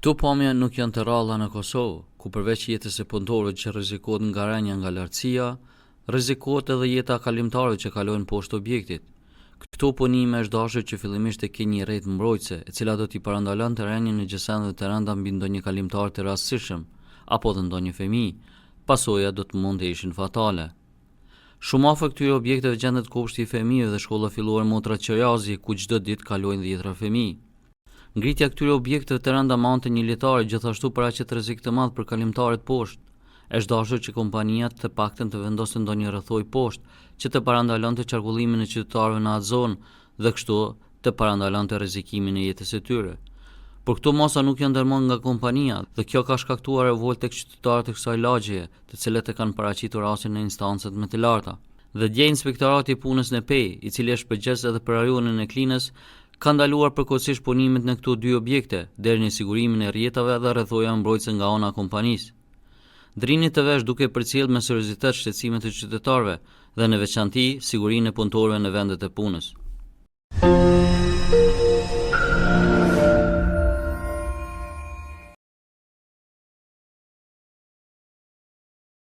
Këto pamje nuk janë të rralla në Kosovë, ku përveç jetës së punëtorëve që rrezikohet nga rënia nga lartësia, rrezikohet edhe jeta e kalimtarëve që kalojnë poshtë objektit. Këto punime është dashur që fillimisht të kenë një rrjetë mbrojtëse, e cila do t'i parandalonte rënien e gjësendeve të rënda mbi ndonjë kalimtar të rastësishëm, apo dhe ndonjë fëmijë. Pasojat do të mund të ishin fatale. Shumë afër këtyre objekteve gjendet kopshti i fëmijëve dhe shkolla fillore Motra Qiriazi, ku çdo ditë kalojnë dhjetëra fëmijë. Ngritja e këtyre objekteve të rënda me anë të një litari gjithashtu paraqet rrezik të madh për kalimtarët poshtë. Është dashur që kompania të paktën të vendoste ndonjë rrethojë poshtë, që të parandalonte qarkullimin e qytetarëve në atë zonë dhe kështu të parandalonte rrezikimin e jetës së tyre. Por këto masa nuk janë ndërmarrë nga kompania dhe kjo ka shkaktuar revoltë tek qytetarët e kësaj lagjeje, të cilët e kanë paraqitur rastin në instancat më të larta. Dhe dje Inspektorati i Punës në Pejë, i cili është përgjegjës edhe për rajonin e Klinës, ka ndaluar përkohësisht punimet në këto dy objekte, deri në sigurimin e rrjetave dhe rrethojave mbrojtëse nga ana e kompanisë. Drini TV është duke përcjellë me seriozitet shqetësimet e qytetarëve dhe në veçanti sigurinë e punëtorëve në vendet e punës.